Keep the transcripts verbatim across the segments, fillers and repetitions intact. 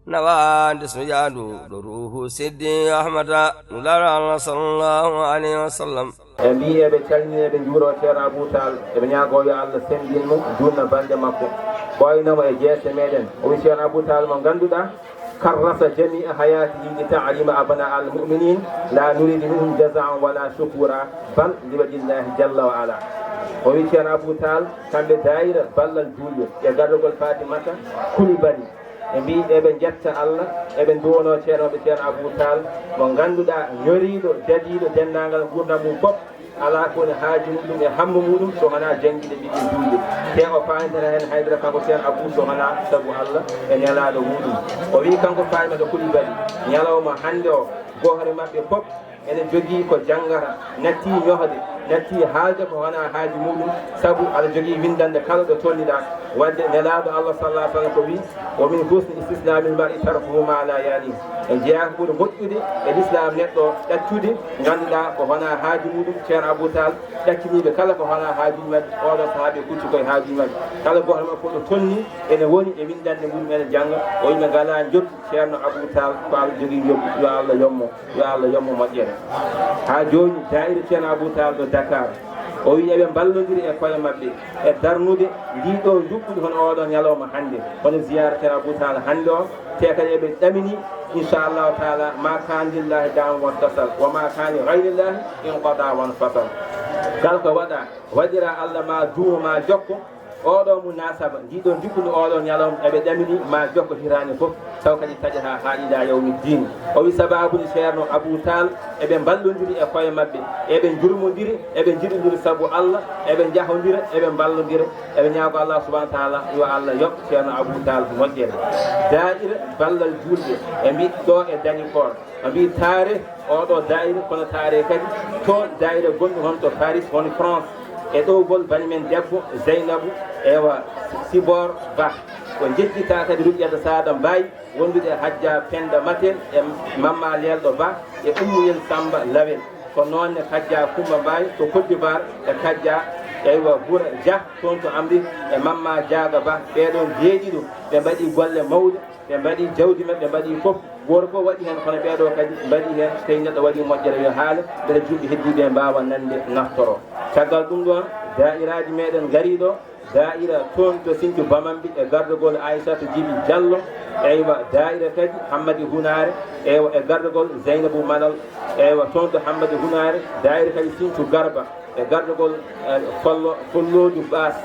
Nawaande so yaadu ɗo ruuhu siddi Ahmada, nulaaɗo Allah sallallahu alayhi wa sallam. E mbiyi eɓe calmini, eɓe njuuro Ceerno Abuu Taal, eɓe ñaagoo yo Allah semmbin mo, juutna balɗe makko, ɓooyna mo e jeese meɗen. O wi Ceerno Abuu Taal mo ngannduɗaa, karrasa jamia hayatihi li taalima abna al muminin, la nuridu minhum jazaan wala shukura, bal li wajhillahi jalla wa ala. O wi Ceerno Abuu Taal, kamɓe daayira ballal juulɓe e gardagol Fatimata Kulibali, ɓe mbi eɓe njetta Allah, eɓe nduwonoo ceerno maɓɓe Ceerno Abuu Taal, mo ngannduɗaa ñoriiɗo, dadiiɗo denndaangal nguurndam mum fof, alaa ko woni haaju muɗum e hammu muɗum so wonaa janngude ɓiɓɓe juulɓe. Te o faayintata heen haydara kanko Ceerno Abuu so wonaa sabu Allah e nelaaɗo muɗum. O wi kanko Fatimata Kulibali, ñalawma hannde o, gooto e maɓɓe fof ene jogii ko janngata, natti ñohde, natti haalde ko wonaa haaju muɗum, sabu aɗa jogii winndannde kala ɗo tolniɗaa. Wadde nelaaɗo Allah sallallahu alaihi wasallam ko wi, "Wa min husni istislamil mar'i tarkuhu ma la yaani." E jeyaa ko ɓuri moƴƴude e lislaam neɗɗo ɗaccude ngannduɗaa ko wonaa haaju muɗum. Ceerno Abuu Taal ɗacciniiɓe kala ko wonaa haaju maɓɓe. Oɗo sahaa ɓe kucci koye haaju maɓɓe. Kala gooto maɓɓe fof ɗo tolni ene woni e winndannde mum ene jannga. O yimɓe ngalaa njottu Ceerno Abuu Taal ko Allah jogii njottu, yo Allah yommo. Yo Allah yommo moƴƴere. Haa jooni, daayira Ceerno Abuu Taal ɗo Dakar, o wiyi eɓe mballondiri e koye maɓɓe e darnude ndii ɗoo njuɓɓudi hono oo ɗoo ñalawma hannde, hono ziyaara Ceerno Abuu Taal hannde o, te kadi eɓe ɗamini, inchallahu taala, ma kaana lillahi dama wantasal, wa ma kaana li gayrillahi inqata wanfasal. Kala ko waɗa, waɗira Allah ma duumo ma jokko, Oɗo munasaba, ndiɗo njuɓɓudi oɗo ñalawma, eɓe ɗamini ma jokko hitaande fof, taw kadi taƴata haa ila yawmi diin. O wi sababu ni Ceerno Abuu Taal, eɓe mballondiri e koye maɓɓe, eɓe njurmondiri, eɓe njiɗondiri sabu Allah, eɓe njahondira, eɓe mballondira, eɓe ñaago Allah subhanahu wa taala, yo Allah yoɓ Ceerno Abuu Taal moƴƴere. Daa'ira ballal juulɓe, e mbiɗ ɗo e Dalifor. Ɓe mbii taare oɗo daayira, kono taare kadi toon daayira gonɗo hono to Paris, hono France, e ɗowgol bani men debbo Zeynabu, ewa, Sibor Bah. Ko njejjitaa kadi Ruqiyata Saada Mbaay, wondude e Hajja Penda Matel e Mamma Leelɗo Bah e Ummuyel Samba Lawel. Ko noon ne Kajja Kumba Mbaay to Côte d'Ivoire e Kajja, eywa, Bura Dia toon to Amérique e Mamma Jaaga Bah. Ɓee ɗoon jeeɗiɗo ɓe mbaɗi golle mawɗe. Ɓe mbaɗi jawdi maɓɓe, ɓe mbaɗi fof. Gooto fof waɗi heen, kono ɓee ɗoo kadi mbaɗi heen. Tawi neɗɗo waɗi moƴƴere yo haale, mbele juulɓe heddiiɓe mbaawa nande naftoro. Caggal ɗum ɗoon, daa'iraaji meɗen ngarii ɗo, daa'ira toon to Sinthiou Bamambit e gardagol Aissata Djiby Diallo, eywa, daa'ira kadi Hammadi Hunaare, eywa, e gardagol Zeynabou Malal, eywa, toon to Hammadi Hunaare, daa'ira kadi Sinthiou Garba. E gardagol, eh, Follo, Folloodu Baas.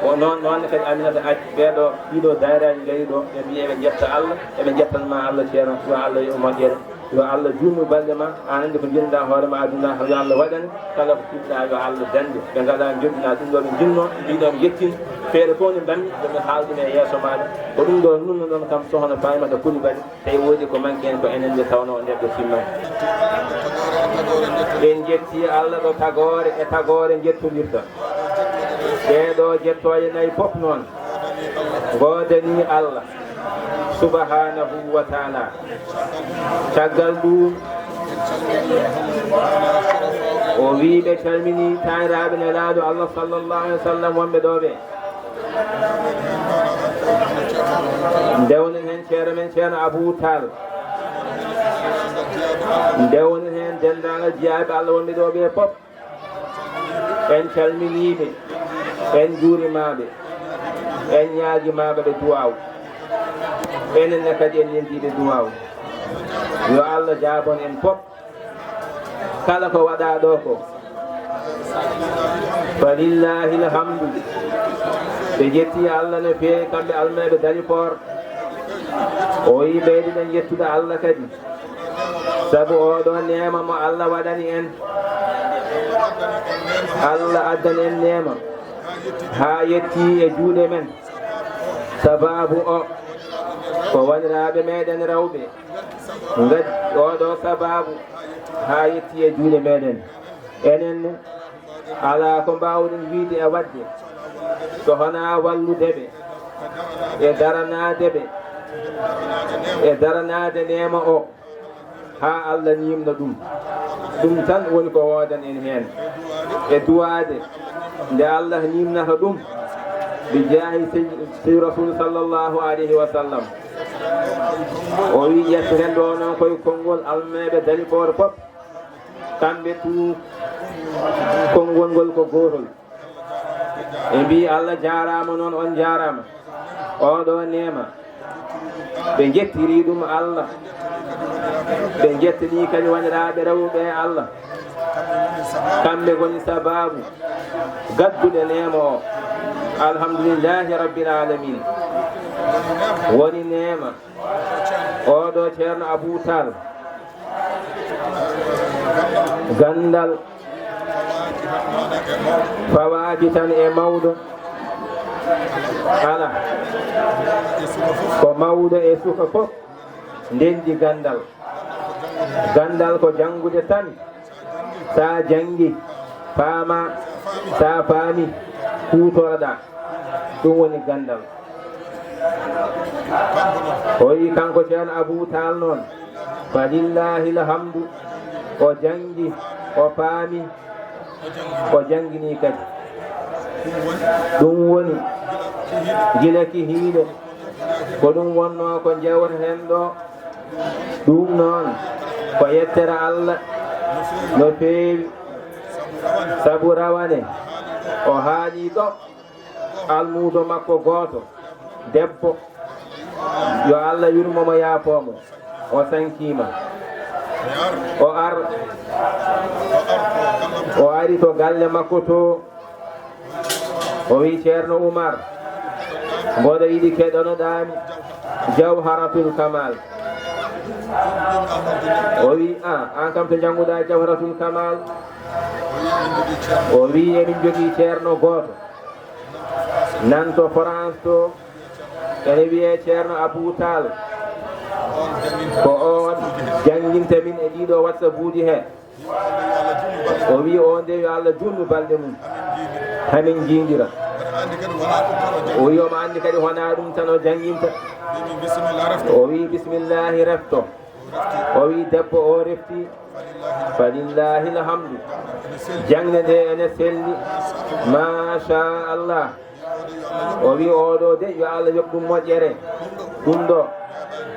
O noon, noon ne kadi Aminata Accu. Ɓee ɗoo, ɗii ɗoo daayiraaji ngarii ɗo, ɓe mbii eɓe njetta Allah, eɓe njettan ma Allah, Ceerno. Yo Allah yoɓ moƴƴere. Yo Allah juutnu balɗe ma. Aan anndi ko njiɗ-ɗaa hoore ma aduna, yo Allah waɗane. Kala ko cuuɗ-ɗaa, yo Allah dannde. Ɓe ngalaa njoɓdi na ɗum ɗo ɓe njinnoo, ɗii ɗoo mi yettin. Feere fof nde mbaɗmi, yo mi haal ɗum e yeeso maaɗa. Ko ɗum ɗo nunno ɗon kam sohna Fatimata Coulibaly. Tawi woodi ko manki en ko enen nde tawnoo nde ɗo timmaani. En njetti Allah ɗo tagoore e tagoore njettondirta. Ɗee ɗoo jettooje nayi fof noon ngoodanii Allah subhanahu wa taala. Caggal ɗum, o wii ɓe calminii taaniraaɓe Nelaaɗo Allah sallallahu alaihi wa sallam wonɓe ɗo ɓe. Ndewnen heen ceerno men, Ceerno Abuu Taal. Ndewnen heen denndaangal jiyaaɓe Allah wonɓe ɗo ɓe fof. En calminii ɓe, en njuuriima ɓe, en ñaagiima ɓe duwaaw. Enen ne kadi en ndentii ɓe duwaaw. Yo Allah jaabon en fof. Kala ko waɗaa ɗo ko, falillahi alhamdu. Ɓe njetti Allah no feewi, kamɓe almeeɓe Dalifor. O wiyi ɓeyduɗen yettude Allah kadi, sabu oɗo neema mo Allah waɗani en. Allah addani en neema haa yetti e juuɗe men. Sababu o ko woniraaɓe meɗen rewɓe. Ngati oɗo sababu haa yetti e juuɗe meɗen. Enen ne, alaa ko mbaawɗen wiyde e waɗde so honaa wallude ɓe e daranaade ɓe e daranaade neema o haa Allah ñiimna ɗum. Ɗum tan woni ko woodan en heen e duwaade nde Allah ñiimnata ɗum. Bi jaahi Sey-, Sey Rasul sallallahu alayhi wa sallam. Wi ƴetturen ɗo noon koye konngol almeeɓe daliboore fof. Kamɓe tu konngol ngol ko gootol. Ɓe mbi Allah jaaraama noon, on jaaraama. Oɗo neema. Ɓe njettiri ɗum Allah. Ɓe njettani kadi woniraaɓe rewɓe Allah. Kamɓe ngoni sabaabu gaddude neema o. Alhamdulillahi Rabbil Alamin. Woni neema. Oɗo Ceerno Abuu Taal. Ganndal fawaaki tan e mawɗo. Alaa. Ko mawɗo e suka fof ndenndi ganndal. Ganndal ko janngude tan. Sa janngi, faama, sa faami, kuutoroɗa. Ɗum woni ganndal. O wi kanko Ceerno Abuu Taal noon, falillahil hamdu, o janngi, o faami, o janngini kadi. Ɗum woni gila kihiiɗe, ko ɗum wonnoo ko njewteten ɗo. Ɗum noon ko yettere Allah no feewi, sabu rawane o haali ɗo. Almuudo makko gooto, debbo, yo Allah yurmo mo, yaafoo mo, o sankiima. O ar, o ari to galle makko to, o wi Ceerno Umar, mboɗo yiɗi keɗonoɗaami Jawharatul Kamal. O wi, a, aan kam to njannguɗaa Jawharatul Kamal? O wi, emin njogii ceerno gooto nan to France to, ene wiyee Ceerno Abuu Taal. Ko oon jannginta min e ɗiiɗo WhatsAppuuji he. O wi, oon de yo Allah juutnu balɗe mum, hamin njiidira. O wi, omo anndi kadi wonaa ɗum tan o jannginta. O wi, bismillaahi, refto. O wi, debbo o refti, falillahil hamdu. Jaŋde nde ene selli, machallah. O wi, oɗo de, yo Allah yoɓ ɗum moƴƴere. Ɗum ɗo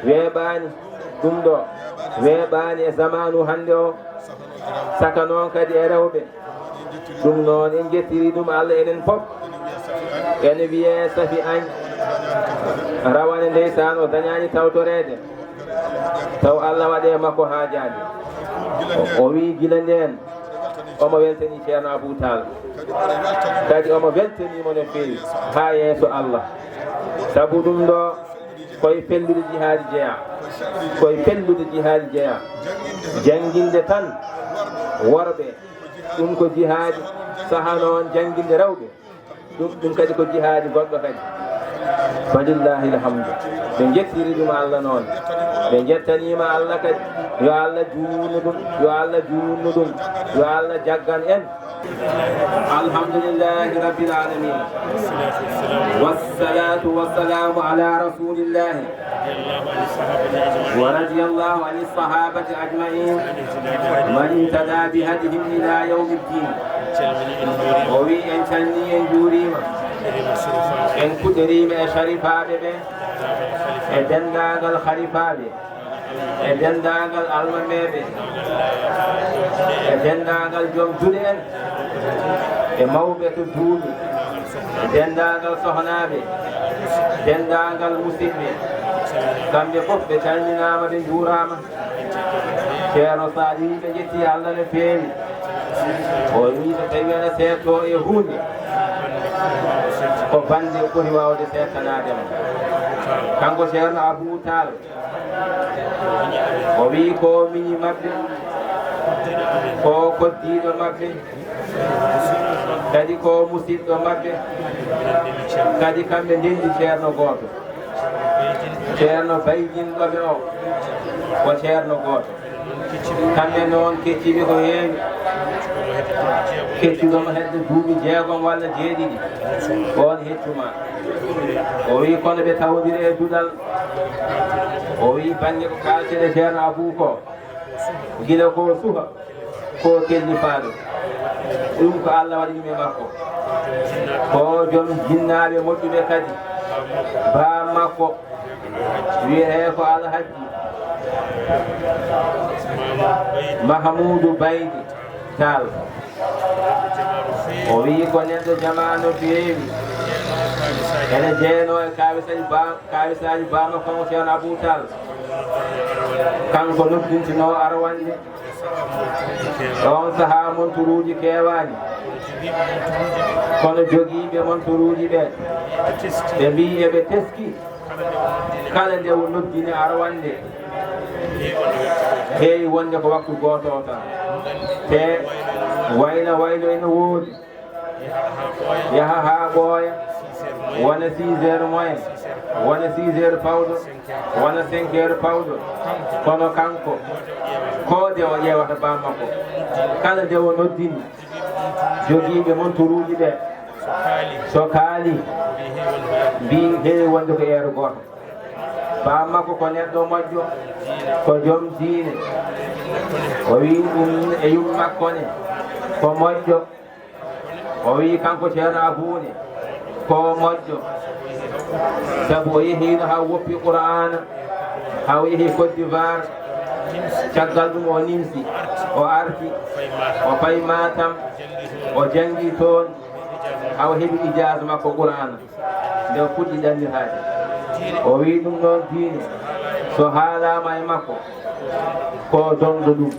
weeɓaani, ɗum ɗo weeɓaani e zamaanu hannde o, saka noon kadi e rewɓe. Ɗum noon, en njettiri ɗum Allah enen fof. Ene wiyee Safi Añ. Rawane ndeysaan, o dañaani tawtoreede. Taw Allah waɗi e makko haajaade. O wi gila ndeen omo weltanii Ceerno Abuu Taal. Kadi omo weltanii mo no feewi haa yeeso Allah. Sabu ɗum ɗo koye fellude jihaadi jeyaa. Koye fellude jihaadi jeyaa. Jannginde tan worɓe, ɗum ko jihaadi. Sahaa noon jannginde rewɓe, ɗum, ɗum kadi ko jihaadi goɗɗo kadi. Falillahil hamdu. Ɓe njettiri ɗum Allah noon. Ɓe njettaniima Allah kadi. Yo Allah juutnu ɗum. Yo Allah juutnu ɗum. Yo Allah jaggan en. Alhamdulillahi Rabbil Alamin. Wassalatu wassalamu ala Rasulillahi wa radiyallahu anis sahabati ajma'in. Man ihtada bi hadihim ila yawmi ddin. O wi en calmini, en njuuriima. En kuɗɗoriima e sharifaaɓe ɓe, e denndaangal halifaaɓe, e denndaangal almameeɓe, e denndaangal joom duɗe en, e mawɓe to duuɓi, e denndaangal sohnaaɓe, denndaangal musidɓe. Kamɓe fof ɓe calminaama, ɓe njuuraama. Ceerno Saalihi, ɓe njetti Allah no feewi. O wi so tawi ene seeto e huunde, ko bannde ɓuri waawde seettanaade mo. Kanko Ceerno Abuu Taal, o wi ko miñi maɓɓe, ko koddiiɗo maɓɓe, kadi ko musidɗo maɓɓe, kadi kamɓe ndenndi ceerno gooto. Ceerno baydinɗo ɓe o, ko ceerno gooto. Kamɓe noon kecciiɓe ko heewi. Keccuɗo mo hedde duuɓi jeegom walla jeeɗiɗi, oon heccuma. O wi kono ɓe tawondiri e duɗal. O wi bannge ko kaalten e Ceerno Abuu ko, gila ko suka, ko kellifaaɗo. Ɗum ko Allah waɗi ɗum e makko. Ko joom jinnaaɓe moƴƴuɓe kadi. Baa makko wiyetee ko Alhajji Mahamuudu Baydi Taal. O wiyi ko neɗɗo jamaanu feewi. Ene jeenoo e kaawisaaji ba-, kaawisaaji Bamako, Ceerno Abuu Taal. Kanko noddintinoo arwannde. Oon sahaa monturuuji keewaani. Kono jogiiɓe monturuuji ɓe, ɓe mbii eɓe teski. Kala nde o noddini arwannde, heewi wonde ko waktu gooto o tan. Te wayla waylo ene woodi. Yaha haa ɓooya, wona six heures moins, wona six heures pawɗo, wona cinq heures pawɗo. Kono kanko, ko de o ƴeewata bammakko. Kala nde o noddini, jogiiɓe monturuuji ɓe, so kaali, mbii heewi wonde ko heure gooto. Bammakko ko neɗɗo moƴƴo, ko joom diine. O wii ɗum e yummakko ne, ko moƴƴo. O wii kanko Ceerno Abuu ne, ko moƴƴo. Sabu o yehiino haa woppi Qur'aana, haa o yehi Côte d'Ivoire. Caggal ɗum o nimsi, o arti, o fayi Matam, o janngi toon, haa o heɓi ijaaza makko Qur'aana. Nde o fuɗɗi ɗanniraade, o wii ɗum noon diine, so haalaama e makko, ko donɗo ɗum,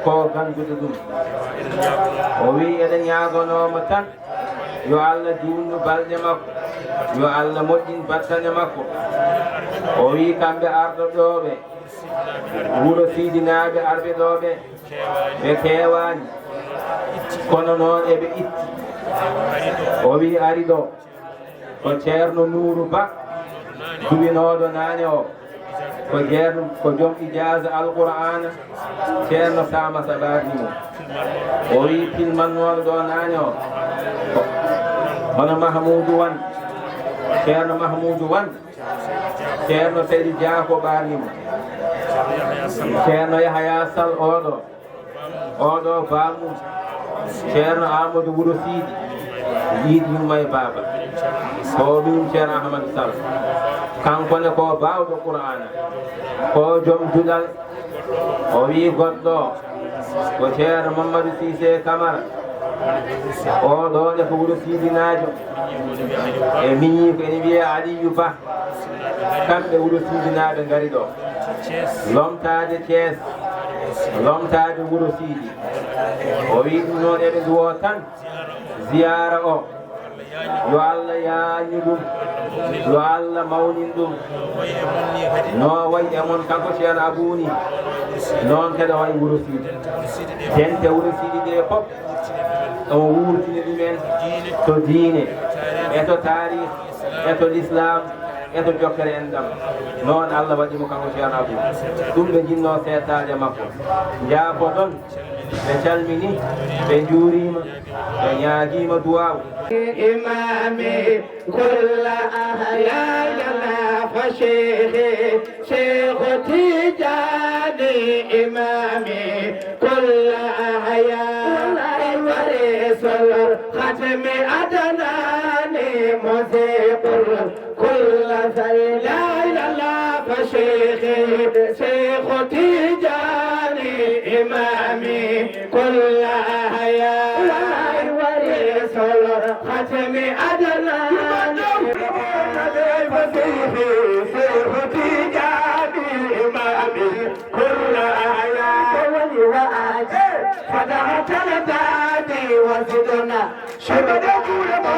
ko gannduɗo ɗum. O wii eɗen ñaagonoo mo tan, yo Allah juutnu balɗe makko, yo Allah moƴƴin battane makko. O wii kamɓe arɗo ɗoo ɓe, wuro Siidinaaɓe arɓe ɗoo ɓe, ɓe keewaani, kono noon eɓe itti. O wii ari ɗo, ko Ceerno Nuuru Ba, duwinooɗo naane o. Ko Ceerno, ko joom ijaaza Alqur'aana, Ceerno Saamata ɓaarni mo. O wii pilmannooɗo ɗo naane o, ko hono Mahamuudu Wan, Ceerno Mahamuudu Wan, Ceerno Seydi Jaako ɓaarni mo. Ceerno Yahaya Sal oɗo, oɗo baamu, Ceerno Amadou Wuro Siidi, yiɗi yumma e baaba. Ko ɗum Ceerno Ahmad Sal. Kanko ne ko baawɗo Qur'aana, ko joom duɗal. O wii goɗɗo, ko Ceerno Mamadou Cissé Camara. Oɗo ne ko Wuro Siidinaajo. E miñi ko ene wiyee Aliyu Ba. Kamɓe Wuro Siidinaaɓe ngari ɗo. Lomtaade Cees, lomtaade Wuro Siidi. O wii ɗum noon eɓe nduwoo tan, ziyaara o. Yo Allah yaajnu ɗum, yo Allah mawnin ɗum. No wayi e mon kanko Ceerno Abuu ni, noon kadi o wayi Wuro Siidi. Dente Wuro Siidi ɗe fof, omo wuurtini ɗumen to diine, e to taarih, e to lislaam, e to jokkere enɗam. Noon Allah waɗi mo kanko Ceerno Abuu. Ɗum ɓe njinnoo seettaade makko. Njaafoɗon. Ɓe calmini, ɓe njuuriima, ɓe ñaagiima duwaaw. إمامي كل أحيانا فشيخي شيخ تيجاني إمامي كل أحيانا وريس الختم أدناني مذيق كل فيض لا إله إلا الله فشيخي شيخ تيجاني إمامي كل أحيا وريس الختم أدنى فشيخي شيخ تيجاني إمامي كل أحيا ولي وآتي فتحت الباب وزدنا شمل كل ما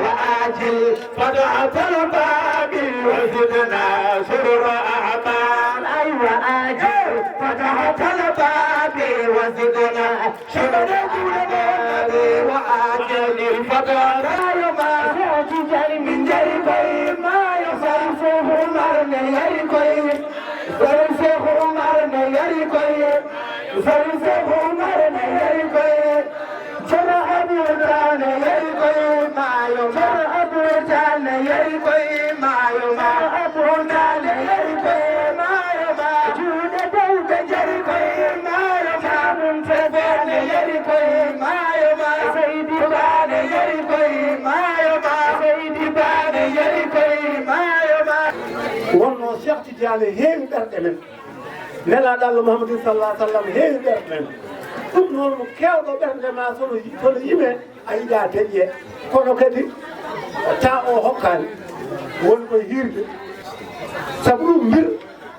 وآجل فتحت الباب وزدنا شرر أعمال. أيوة، آجل فتحت الباب وزدنا شمل كل ما وآجل فتحت الباب من جري ما يصرف عمر من يركي Sëriñ Seexu Umar ne yari koy, Sëriñ Seexu Umar ne yari koy, Cerno Abu Taal ne yari koy, maayo ma. Cerno Abu Taal ne yari koy, maayo ma. Cerno Abu Taal ne yari koy, maayo ma. Juuɗe tawɓe jari koy, maayo ma. Mun Tebe ne yari koy, maayo ma. Seydi Ba ne yari koy, maayo ma. Seydi Ba ne yari koy, maayo ma. Wonno Cheikh Tidiane heewi ɓerɗe men. Nelaaɗo Allah Muhammadin sallallahu alaihi wasallam heewi ɓernde men. Ɗum noon mo keewɗo ɓernde ma sono, sono yime a yiɗa deƴƴe. Kono kadi ta o hokkaani woni koye hiirde. Sabu ɗum mbir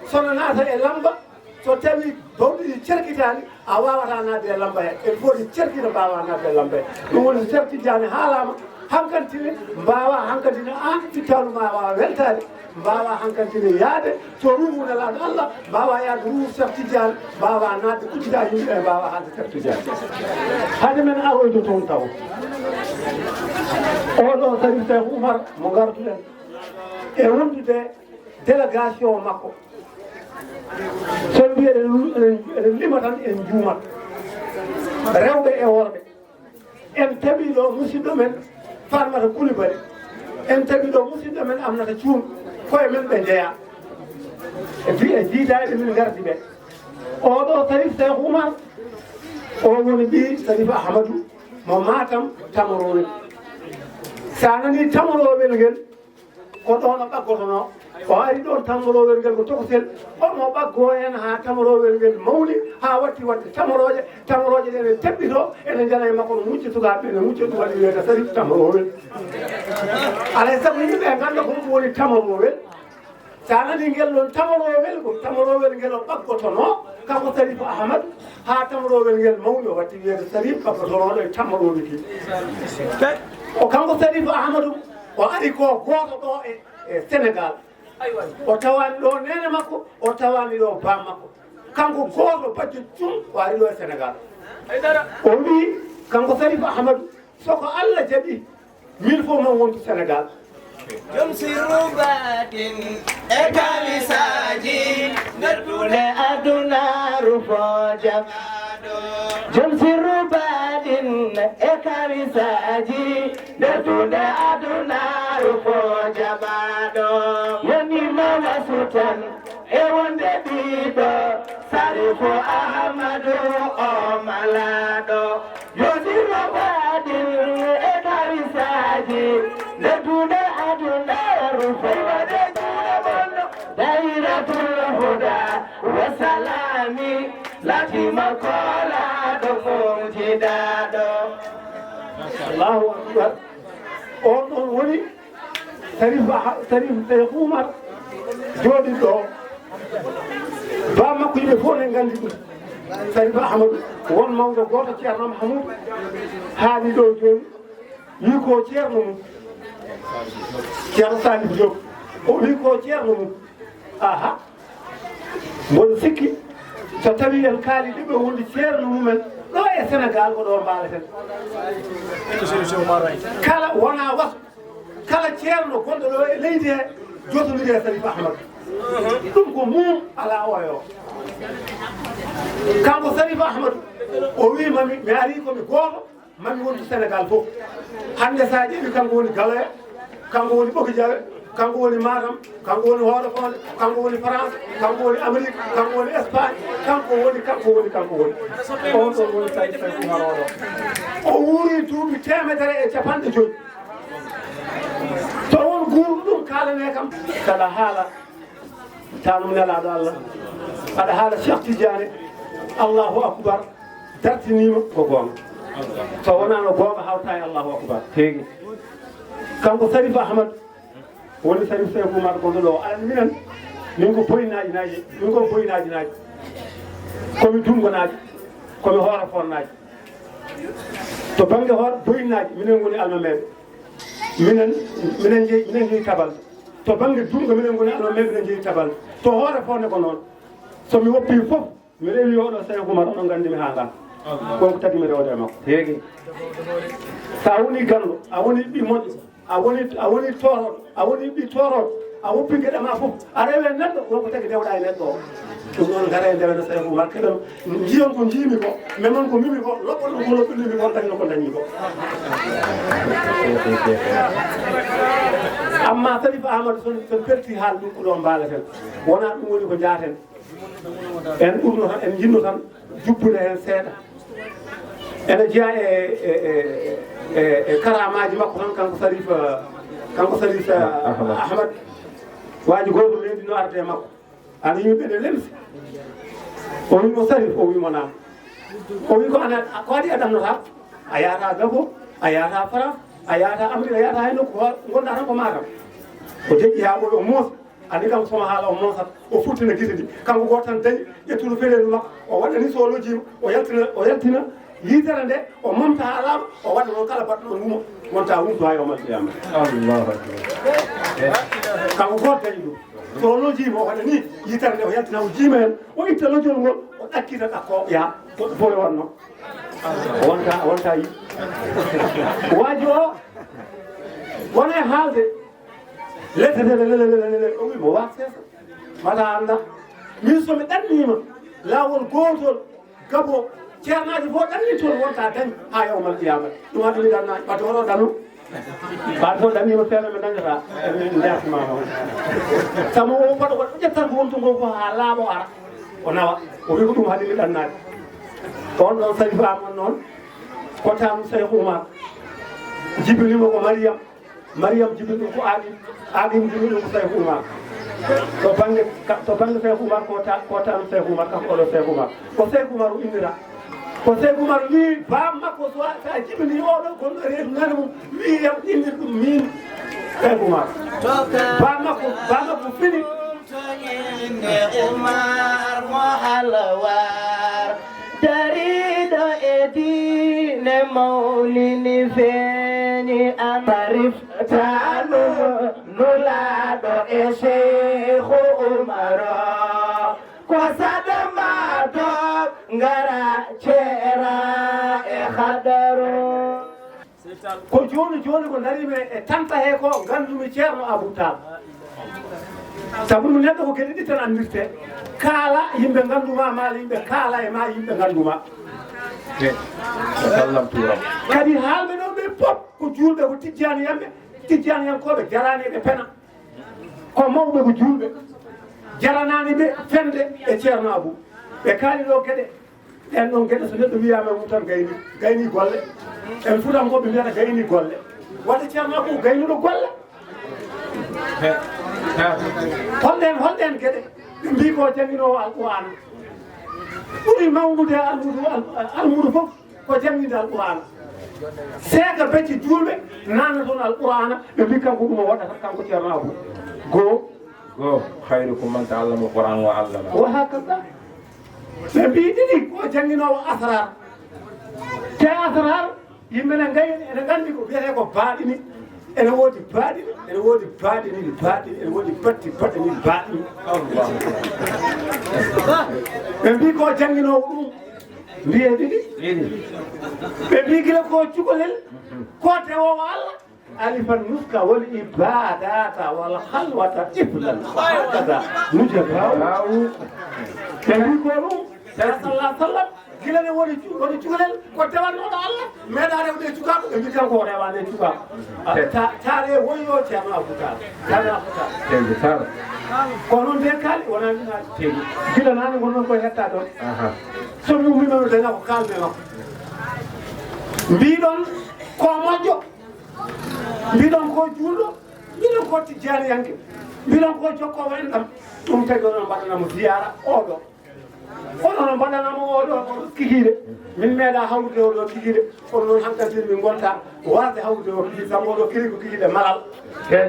sono naata e lamba, so tawi bawɗi ɗi cerkitaani, a waawata naatde e lamba he. Il faut ɗi cerkita mbaawa naatde e lamba he. Ɗum woni so Cheikh Tidiane haalaama, hankantine mbaawa, hankantine aan fittaalu ma waawa weltaade, mbaawa hankantine yaade to ruuhu Nelaaɗo Allah, mbaawa yaade ruuhu Cheikh Tidiane, mbaawa naatde kuccita yimɓe ɓe, mbaawa haalde Cheikh Tidiane. Hade men aroyde toon taw, oɗo Sarif Cheikh Oumar mo ngarduɗen e wondude délégation makko. So en mbiyi eɗen lu-, eɗen, eɗen lima tan en juumat. Rewɓe e worɓe. En tawi ɗo musidɗo men Farmata Coulibaly. En tawi ɗo musidɗo men Aminata Thioune. Koye men ɓe njeyaa. E fi-, e jiidaade min ngardi ɓe. Oɗo Sarif Cheikh Oumar, o woni ɓii Sarif Ahmadou mo Matam Tamorowel. Sa nani Tamorowel ngel, ko ɗoon o ɓaggotonoo. O ari ɗoon Tamorowel ngel ko tokosel. Omo ɓaggoo heen haa Tamorowel ngel mawni, haa watti waɗde tamorooje. Tamorooje ɗe ene teɓɓitoo, ene njana e makko, no mucca sukaaɓe, ene mucca, ɗum waɗi wiyetee Sarif Tamorowel. Alaa e sago yimɓe ɓe ngannda ko ɗum woni Tamorowel. Sa nani ngel ɗoon Tamorowel, ko Tamorowel ngel o ɓaggotonoo, kanko Sarif Ahmadu, haa Tamorowel ngel mawni, o watti wiyetee Sarif ɓaggotonooɗo e Tamorowel ki. O kanko Sarif Ahmadu, o ari ko gooto ɗo e, e Sénégal. O tawaani ɗo neene makko, o tawaani ɗo baam makko. Kanko gooto bajjo cum o ari ɗo e Sénégal. O wii, kanko Sarif Ahmadu, so ko Allah jaɓi, min fof ma wontu Sénégal. Jom sirru baɗin e kalisaaji, nder duunde adunaaru fo jaɓaaɗo. Jom sirru baɗin e kalisaaji, nder duunde adunaaru fo jaɓaaɗo. Woni ma wasu tan e wonde ɓiɗɗo Sarifu Ahmadu o malaaɗo. Yo sirru baɗin e kalisaaji, nde duunde adunaaru fo waɗe juuɗe bonno. Dayratul Huda wa Salami, laatima koolaaɗo mumjidaaɗo. Allahu Akbar. On ɗon woni Sarif Aha-, Sarif Cheikh Oumar jooɗiiɗo ɗo. Baam makko yimɓe fof ne nganndi ɗum. Sarif Ahmadu, won mawɗo gooto, Ceerno Mahamudu, haali ɗo jooni, wii ko ceerno mum. Ceerno Salif Diop, o wii ko ceerno mum. Aha. Mboɗo sikki, so tawii en kaalii ɗiɗo wonde ceerno mumen, ɗo e Senegaal ko ɗo mbaaleten. Kala wonaa waso, kala ceerno gonɗo ɗo e leydi he, jotondiri e Sarif Ahmadu. Ɗum ko mum alaa oyo. Kanko Sarif Ahmadu, o wii mami, mi arii ko mi gooto, mami wontu Senegaal fof. Hannde so a ƴeewi, kanko woni Galoya, kanko woni Ɓoki Jawe, kanko woni Matam, kanko woni Hoore Fonde, kanko woni France, kanko woni Amérique, kanko woni Espagne, kanko woni, kanko woni, kanko woni. On ɗon woni Sayid Sayid Umar oɗo. O wuuri duuɓi teemedere e capanɗe joyi. So on guurɗo ɗum kaalanee kam, saɗa haala. Tanum Nelaaɗo Allah, aɗa haala Cheikh Tidiane, Allahu Akbar, dartiniima ko goonga. So wonaano goonga, hawta e Allahu Akbar. Heegi. Kanko Sarif Ahmad, woni Sarif Seeku Umar gonɗo ɗo. Aɗa anndi minen, min ko boynaaji naaji, min ko boynaaji naaji. Ko mi dunngonaaji, ko mi hoore fonnaaji. To bannge hoore boynaaji, minen ngoni almameeɓe. Minen, minen njeyi, minen njeyi tabal. To bannge dunngo, minen ngoni almameeɓe, minen njeyi tabal. To hoore fonde ko noon. So mi woppii fof, mi rewi oɗo Seeku Umar, oɗon nganndi mi haa ngaa. Ko ko tagi mi rewde e makko. Heegi. So a woni ganndo, a woni ɓii moƴƴo, a woni, a woni toorooɗo, a woni ɓii toorooɗo, a woppi geɗe ma fof, a rewi e neɗɗo, won ko tagi ndewɗaa e neɗɗo o. Ɗum noon, ngara e ndewe no Seeku Umar, keɗon, njiyon ko njiimi ko, memon ko mimi ko, loɓɓon ko loɓɓinmi ko, dañon ko dañmi ko. Amma Sarif Amadou, so, so perti haal ɗum ko ɗo mbaalaten. Wonaa ɗum woni ko njaaten. En ɓurno tan, en njinno tan jubbude heen seeɗa. Ene jeyaa e, e, e, e, e karaamaaji makko tan, kanko Sarif, kanko Sarif Ahmad. Ahmad. Waaji gooto meeɗino arde e makko. Ana yimɓe ne lemsi. O wi mo Sarif, o wi mo naam. O wi ko ana, ko adi a ɗannota? A yahata Gabon, a yahata France, a yahata Amérique, a yahata hay nokku, ko ngonɗa tan ko Matam. O deƴƴi haa ɓooyi, o moosi. Anndi kam soma haala o moosat, o futtina gite ɗi. Kanko gooto tan dañi, ƴettuno fereeru makko, o waɗani so o lojjiima, o yaltina, o yaltina yitere nde, o momta haa laaɓa, o waɗa noon kala baɗɗo ɗoon wumo, wonta wumto haa yawmal qiyama. Allahu akbar. Kanko gooto dañi ɗum. So o lojjiima, o waɗa ni, yitere nde o yaltina, o jiima heen, o itta lojjol ngol, o ɗakkita ɗakko, yaha, ko ɗo fof o waɗno. O wonta, o wonta yi. Waaji o, wona e haalde, lete, lele, lele, lele, lele, o wi mo, "Wa seesa, mbaɗa annda. Min so mi ɗanniima laawol gootol, Gabo, ceernaaji fof ɗanni toon, wonta dañ haa yawmal qiyama." Ɗum addi mi ɗannaani, ɓadde hoto ɗannu. Ɓaade fof ɗanniima seeɗa, mi dañata, mi ndeyatma noon. Sabu o mbaɗa ko ƴettan ko wonto ngoo fof haa laaɓa o ara, o nawa. O wi ko ɗum haɗi mi ɗannaade. On ɗon Sarif Aamadu noon, ko taanu Seyku Umar. Jibinimo ko Mariyam. Mariyam jibini ɗum ko Alim, Alim jibini ɗum ko Seyku Umar. To bannge ka-, to bannge Seyku Umar ko ta-, ko tan Seyku Umar, kanko oɗo Seyku Umar. Ko Seyku Umar o innira. Ko Seyku Umar wi baam makko so a, so a jibini oɗo gonɗo reedu nana mum, wi yam innir ɗum min Seyku Umar. Baam makko, baam makko fini. To innde Umar mo halwar. Dariiɗo e diine mawni ni feeñi an. Tarif tanu nulaaɗo e Seexu Umaro. Ko sadama to ngara ceera e hadaru. Ko jooni jooni ko ndariimi e tanta he ko, nganndumi Ceerno Abou Tall. Sabu ɗum neɗɗo ko geɗe ɗiɗi tan anndirtee. Kaala, yimɓe nganndu ma, maa yimɓe kaala e ma, yimɓe nganndu ma. Sallam tuuram. Kadi haalɓe ɗo ɓe pop ko juulɓe, ko tijjaaniyanɓe, tijjaaniyankooɓe jaraani ɓe pena. Ko mawɓe ko juulɓe, jaranaani ɓe fende e Ceerno Abou. Ɓe kaali ɗo geɗe. Ɗeen ɗoon geɗe, so neɗɗo wiyaama mum tan gayni, gayni golle. En Fuutankooɓe mbiyata gayni golle. Wadde Ceerno Abou gaynuɗo golle. He, he. Holɗeen, holɗeen geɗe? Ɓe mbii ko jannginoowo Alqur'aana. Ɓuri mawnude e almuudo, al-, almuudo fof ko jannginde Alqur'aana. Seeka becce juulɓe naatna toon Alqur'aana, ɓe mbii kanko ɗum o waɗata, kanko Ceerno Abou. Goo. Goo, khayrukum man ta'allama al-Qur'ana wa 'allama. Wa hakada. Ɓe mbii ɗiɗi ko jannginoowo asrar. Te asrar, yimɓe ne ngay-, ene nganndi ko wiyetee ko baaɗini. Ene woodi baaɗini, ene woodi baaɗini, baaɗini, ene woodi batti, baɗɗini, baaɗini. Ɓe mbii ko jannginoowo ɗum, mbiyee ɗiɗi. Ɗiɗi. Ɓe mbii gila ko cukalel, ko dewoowo Allah. Alifan nuska wal ibadata wal khalwata iflan. Hakada nujabau. Ɓe mbii ko ɗum, sallallahu sallam, gila ne woni cu-, woni cukalel, ko dewannooɗo Allah, meeɗa rewde e cukaaɗo, ɓe mbii kanko o rewaani e cukaaɗo. Ah, ta-, taare woyo Ceerno Abou Tall. Ceerno Abou Tall. Ceerno Tall. Ko noon de kaali, wonaa mi haali. Ceerno. Gila naane ngon noon koye hetta ɗon. Aha. So mi ummiima mi daña ko kaalmi e makko. Mbiɗon ko moƴƴo. Mbiɗon ko juulɗo, mbiɗon ko tijjaaniyanke, mbiɗon ko jokkoowo enɗam. Ɗum tagi onon mbaɗanamo ziyaara oɗo. Onon mbaɗanamo oɗo kikiiɗe. Min meeɗa hawrude oɗo kikiiɗe. Kono noon hankantin min ngonta waasde hawrude o kikiiɗe, sabu oɗo kiri ko kikiiɗe malal. He.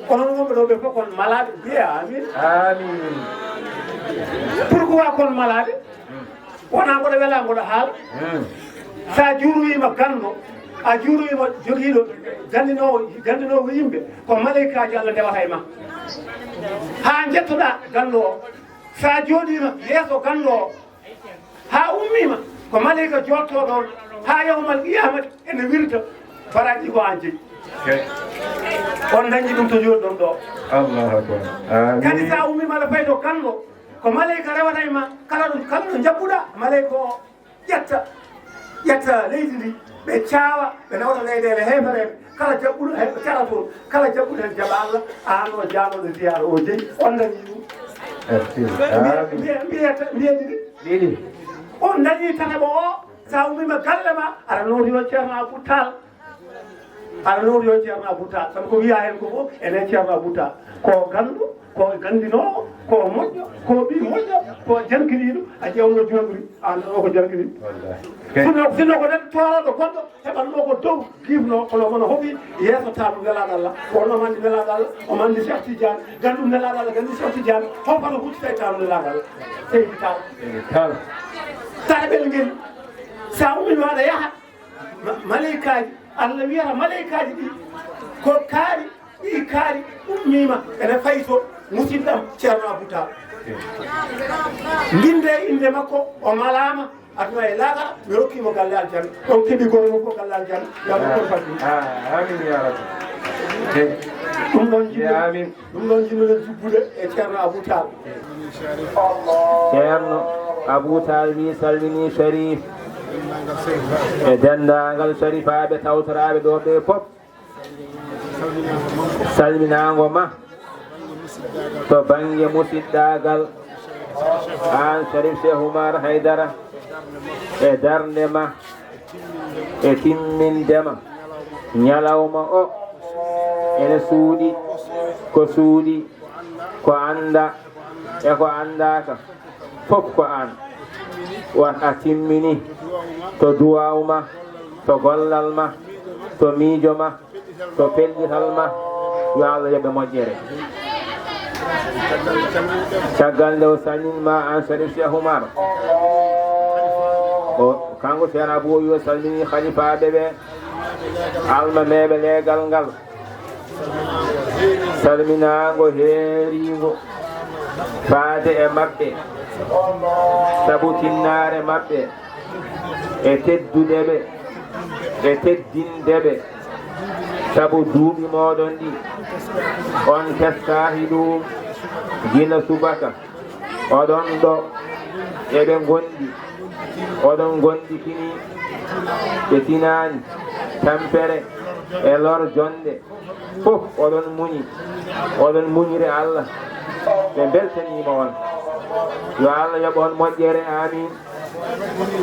Onon wonɓe ɗo ɓe fof kon malaaɓe, mbiye amin. Amin. Pourquoi kon malaaɓe? Wonaa mboɗo welaa mboɗo haala. Hmm. So a juuroyiima ganndo, a juuroyiima jogiiɗo ganndinoowo, ganndinoowo yimɓe, ko maleykaaji Allah ndewata e ma. Haa njettoɗaa ganndo o. So a jooɗiima yeeso ganndo o, haa ummiima, ko maleyka jooɗotoo ɗoon, haa yawmal qiyaamati ene wirta, baraaji ko aan jeyi. He. On dañi ɗum to jooɗi ɗon ɗo. Allahu akbar. Amin. Kadi so a ummiima aɗa fayi to ganndo, ko maleyka rewata e ma, kala ɗo, kala ɗo njaɓɓuɗaa, maleyka o ƴetta, ƴetta leydi ndi, ɓe caawa, ɓe nawta leyɗeele heefereeɓe, kala jaɓɓuɗo he-, kala toon, kala jaɓɓuɗo heen jaɓa Allah, aan o jaanooɗo ziyaara o jeyi, on dañi ɗum. Merci. Mbiye, mbiye, mbiye, mbiye ɗiɗi. Ɗiɗi. On dañi tataɓo o, so a ummiima galle ma, aɗa nawti o Ceerno Abou Tall. Aɗa nawti o Ceerno Abou Tall, sabu ko wiyaa heen ko fof, ene Ceerno Abou Tall. Ko ganndo, ko ganndinoowo, ko moƴƴo, Ko ɓii moƴƴo, ko jankiniiɗo, a ƴeewno jooɗori, an ɗo ko jankini. Wallahi. Sinno, sinno ko neɗɗo toorooɗo goɗɗo, heɓatno ko dow, giifno, kono wona hoɓi yeeso taandu nelaaɗo Allah, ko onon mandi nelaaɗo Allah, o mandi Cheikh Tidiane, ganndum nelaaɗo Allah, ganndum Cheikh Tidiane, hoppata huccita e taandu nelaaɗo Allah. Seydi Tall. Seydi Tall. Taɓel ngel, sa ummi waɗa yaha, Ma-, maleykaaji, Allah wiyata maleykaaji ɗi ko kaari, ɗi kaari ummiima ene fayi to musidɗam Ceerno Abou Tall. Mbinde innde makko, o malaama, aduna e laakhara, mi rokkiimo galle aljanna. On keɓi golle makko galle aljanna. Yo Allah kon faddi. Ah, amin ya rabbi. Ɗum ɗon jiɗɗo. Ya amin. Ɗum noon, njiɗnoɗen jubbude e Ceerno Abou Tall. Ceerno Abou Tall wi salmini Sharif e denndaangal Sharifaaɓe tawtoraaɓe ɗo ɓe fof. Salminaango ma to bannge musiddaagal, aan Sharif Cheikh Oumar Haydara, e darnde ma e timminde ma. Ñalawma o ene suuɗi, ko suuɗi, ko annda e ko anndaaka, fof ko aan. Wa a timmini to duwaaw ma, to gollal ma, to miijo ma, to pellital ma, yo Allah yoɓe moƴƴere. Caggal nde o salminma aan Sharif Cheikh Oumar, o, kanko Ceerno Abou o wi o salmini halifaaɓe ɓe, almameeɓe leegal ngal, salminaango heeriingo faade e maɓɓe, sabu tinnaare maɓɓe, e teddude ɓe, e teddinde ɓe, sabu duuɓi mooɗon ɗi, on teskaaki ɗum gila subaka. Oɗon ɗo eɓe ngondi, oɗon gonditini, ɓe tinaani, tampere e lor jonde. Fof oɗon muñi, oɗon muñiri Allah. Ɓe mbeltaniima on. Yo Allah yoɓ on moƴƴere, amin.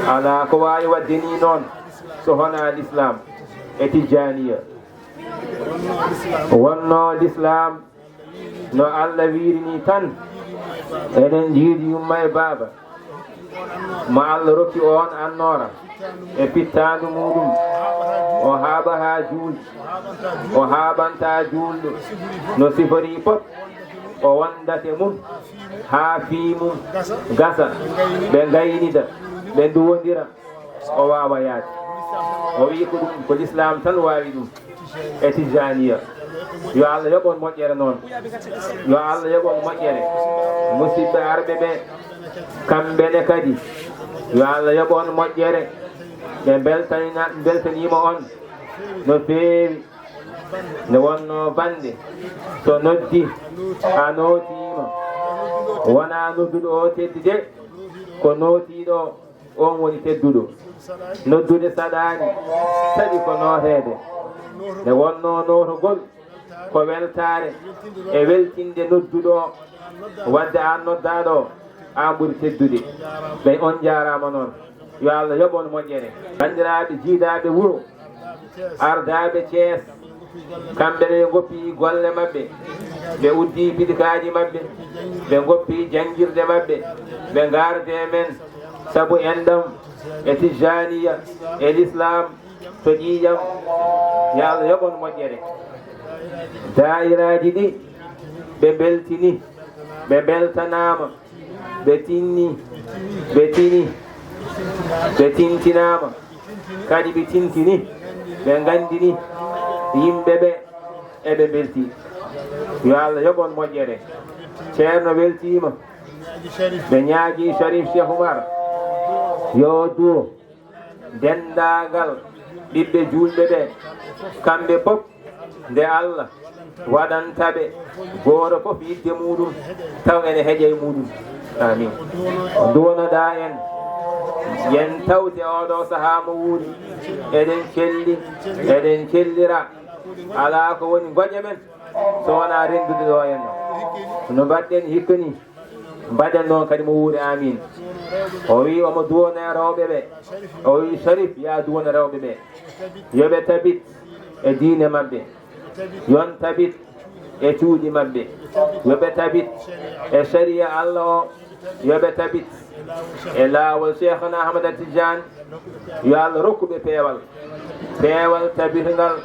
Alaa ko waawi waɗde nii noon so honaa Lislaam e Tijjaaniya. Wonno Lislaam no Allah wiiri nii tan, eɗen njiidi yumma e baaba. Mo Allah rokki oon annoora e pittaandu muuɗum, o haaɓa haa juul, o haaɓanta juulɗo no siforii fof, o wondate mum haa fii mum gasa, ɓe ngaynida, ɓe nduwondira, o waawa yaade. O wiyi ko ɗum, ko Lislaam tan waawi ɗum. E Tijjaaniya. Yo Allah yoɓ on moƴƴere noon. Yo Allah yoɓ on moƴƴere. Musidɓe arɓe ɓe, kamɓe ne kadi, yo Allah yoɓ on moƴƴere. Ɓe mbeltanina-, mbeltaniima on no feewi. Nde wonnoo bannde, so noddi, a nootiima. Wonaa nodduɗo o teddi de, ko nootiiɗo o. Oon woni tedduɗo. Noddude saɗaani, saɗi ko nooteede. Nde wonnoo nootogol ko weltaare e weltinde nodduɗo o. Wadde aan noddaaɗo o, aan ɓuri teddude. Ɓay on njaaraama noon. Yo Allah yoɓ on moƴƴere. Banndiraaɓe jiidaaɓe wuro, ardaaɓe Cees, kamɓe ne ɓe ngoppi golle maɓɓe, ɓe uddi bidikaaji maɓɓe, ɓe ngoppi janngirde maɓɓe, ɓe ngarde men, sabu enɗam e Tijjaaniya e Lislaam to ƴiiƴam. Yo Allah yoɓ on moƴƴere. Daayiraaji ɗi, ɓe mbeltini, ɓe mbeltanaama, ɓe tinni, ɓe tini, ɓe tintinaama, kadi ɓe tintini, ɓe nganndini yimɓe ɓe eɓe mbelti. Yo Allah yoɓ on moƴƴere. Ceerno weltiima. Ɓe ñaagii Sharif Cheikh Oumar yo duwo. Denndaangal ɓiɓɓe juulɓe ɓe, kamɓe fof, nde Allah waɗanta ɓe gooto fof yiɗde muuɗum, taw ene heƴa e muuɗum. Amin. Nduwanoɗaa en, yen tawte oɗo sahaa mo wuuri, eɗen celli, eɗen cellira, alaa ko woni ngoƴa men so wonaa renndude ɗo en. No mbaɗɗen hikka ni. Mbaɗen noon kadi mo wuuri, amin. O wi omo duwona rewɓe ɓe. O wi Sharif, ya duwona rewɓe ɓe. Yo ɓe tabit e diine maɓɓe. Yon tabit e cuuɗi maɓɓe. Yo ɓe tabit e sariya Allah o. Yo ɓe tabit e laawol Cheikhna Ahmada Tidiane. Yo Allah rokku ɓe peewal, peewal tabirngal,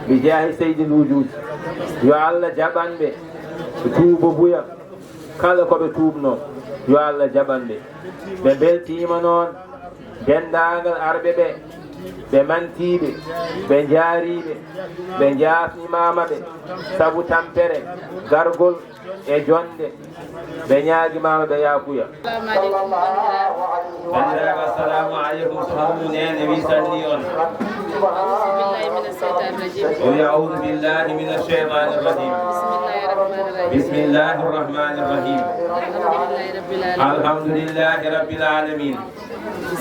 bi jaahi Seydil Wujuud. Yo Allah jaɓan ɓe tuubo buya, kala ko ɓe tuubno, yo Allah jaɓan ɓe. Ɓe mbeltiima noon denndaangal arɓe ɓe, ɓe mantiiɓe, ɓe njaariiɓe, ɓe njaafnimaama ɓe sabu tampere, gargol, e jonnde, ɓe ñaagimaama, ɓe yaafuya. Assalamu alaikum, bandiraɓe. Bandiraɓe, assalamu alaikum. Sohna Mum Neene wi salmini on. أعوذ بالله من الشيطان الرجيم. O wi, "A'udhu billahi minash shaytanir rajim." بسم الله الرحمن الرحيم. Bismillahir rahmanir rahim. الحمد لله رب العالمين. Alhamdulillahi rabbil alamin.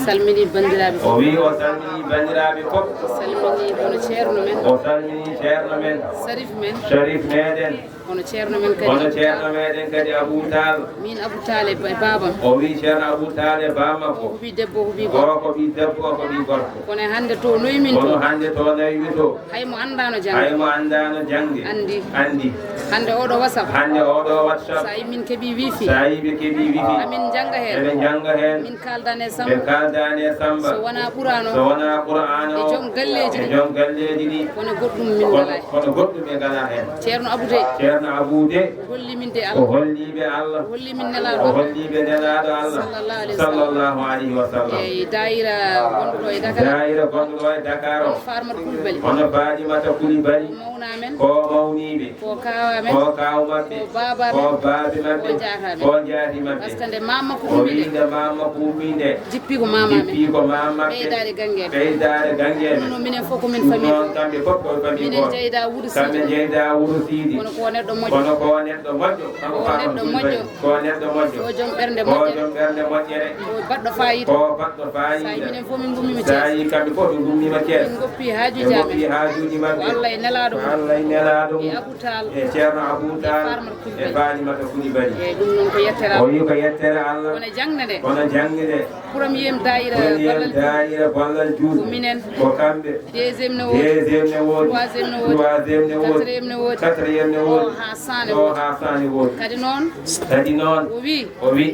Salmini bandiraɓe. O wi o salmini bandiraɓe fof. Salmini kono ceerno men. O salmini ceerno men. Sarif men. Sarif meɗen. Kono ceerno men kadi. Kono ceerno meɗen kadi Abou Tall. Min Abou Tall e ba-, e baabam. O wi ceerno Abou Tall e baabam ko. O ko ɓii debbo, o ko ɓii gorko. O ko ɓii debbo, o ko ɓii gorko. Kono e hannde to nawi min to. Kono hannde to nawi min to. Hay mo anndaano jannge. Hay mo anndaano jannge. Anndi. Anndi. Hannde oɗo WhatsApp. Hannde oɗo WhatsApp. Sa yi min keɓi wifi. Sa yi ɓe keɓi wifi. Amin jannga heen. Eɓe jannga heen. Min kaaldan e Samba. Ɓe kaaldan e Samba. So wonaa Qur'aan o. So wonaa Qur'aan o. E joom galleeji ɗi. E joom galleeji ɗi. Kono goɗɗum min ngalaa heen. Kono goɗɗum ɓe ngalaa heen. Ceerno Abou de. Ceerno Abou de. O holli min de Allah. O holli ɓe Allah. O holli min Nelaaɗo. O holli ɓe Nelaaɗo Allah. Sallallahu alaihi wasallam. Sallallahu alaihi wasallam. Eyi, daayira gonɗo ɗo e Dakar. Daayira gonɗo ɗo e Dakar o. Hono Fatimata Coulibaly. Hono Fatimata Coulibaly. Ko mawna men. Ko mawniiɓe. Ko kaawa men. Ko kaaw maɓɓe. Ko baaba men. Ko baabi maɓɓe. Ko jaata men. Ko jaati maɓɓe. Parce que nde maam makko ummi nde. O wi nde maam makko ummi nde. Jippi ko maam amen. Jippi ko maam maɓɓe. Ɓeydaade Gannge en. Ɓeydaade Gannge en. Ɗum noon minen fof ko min famille. Ɗum noon kamɓe fof ko famille gooto. Minen jeyda Wuro Siidi. Kamɓe jeyda Wuro Siidi. Kono ko neɗɗo moƴƴo. Kono ko neɗɗo moƴƴo. Kanko Fatimata Coulibaly. Ko neɗɗo moƴƴo. Ko neɗɗo moƴƴo. Ko joom ɓernde moƴƴere. Ko joom ɓernde moƴƴere. Ko baɗɗo faayiida. Ko baɗɗo faayiida. Sa yi minen fof min ngummiima Thiès. Sa yi kamɓe fof ɓe ngummiima Thiès. Min ngoppi haajuuji amen. Ɓe ngoppi haajuuji maɓɓe. Ko Allah e Nelaaɗo mum. Ko Allah e Nelaaɗo mum. E Abou Tall. E Ceerno Abou Tall. E Fatimata Coulibaly. E Fatimata Coulibaly. Eyi, ɗum noon ko yettere Allah. O wi ko yettere Allah. Kono jaŋde nde. Kono jaŋde nde. Premier daayira Premier ballal juulɓe. Daayira ballal juulɓe. Ko minen. Ko kamɓe. Deuxième ne woodi. Deuxième ne woodi. Troisième ne woodi. Troisième ne woodi. Quatrième ne woodi. Quatrième ne woodi. Ɗo haa cent ne woodi. Ɗo haa cent ne woodi. Kadi noon. Kadi noon. O wi. O wi.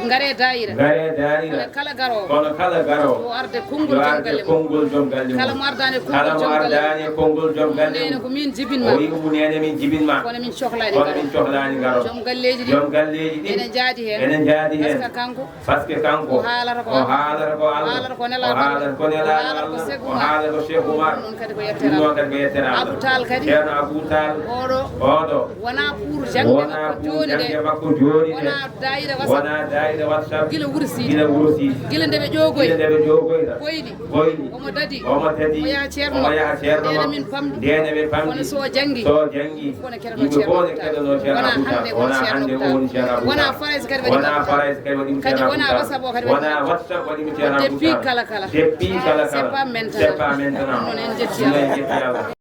Ngare daayira. Ngare daayira. Kono kala garoowo. Kono kala garoowo. Yo arde konngol joom galle mum. Yo arde konngol joom galle mum. Kala mo ardaani e konngol joom galle mum. Kala mo ardaani e konngol joom galle mum. Neene ko min jibinma. O wi Umu Neene min jibinma. Kono min cohlaani ngaro. Kono min cohlaani ngaro. Joom galleeji ɗi. Joom galleeji ɗi. Ene njaadi heen. Ene njaadi heen. Parce que kanko. Parce que kanko. O haalata ko Allah. O haalata ko Allah. O haalata ko Nelaaɗo Allah. O haalata ko Cheikh Oumar. O haalata ko Cheikh Oumar. Ɗum noon kadi ko yettere Allah. Ɗum noon kadi ko yettere Allah. Abou Tall kadi. Ceerno Abou Tall. Oɗo. Oɗo. Wonaa pour jaŋde makko jooni de. Wonaa pour jaŋde makko jooni de. Wonaa daayira WhatsApp. Wonaa daayira WhatsApp. Gila Wuro Siidi. Gila Wuro Siidi. Gila nde ɓe ƴoogoyi. Gila nde ɓe ƴoogoyra. Boyli. Boyli. Omo dadi. Omo dadi. Omo yaha ceerno. Omo yaha ceerno. Ndeena min pamɗi. Ndeena min pamɗi. Kono so o janngi. So o janngi. Fof ne keɗoto Ceerno Abou Tall. Yimɓe fof ne keɗono Ceerno Abou Tall. Wonaa hannde o woni Ceerno Abou Tall. Wonaa Farayse kadi waɗi ɗum. Wonaa Farayse kadi waɗi ɗum Ceerno Abou Tall. Kadi wonaa WhatsApp o kadi waɗi ɗum. Wonaa WhatsApp waɗi ɗum Ceerno Abou Tall. Depuis kala kala. Depuis kala kala. C'est pas maintenant. C'est pas maintenant. Ɗum noon en njetti Allah. Ɗum noon en njetti Allah.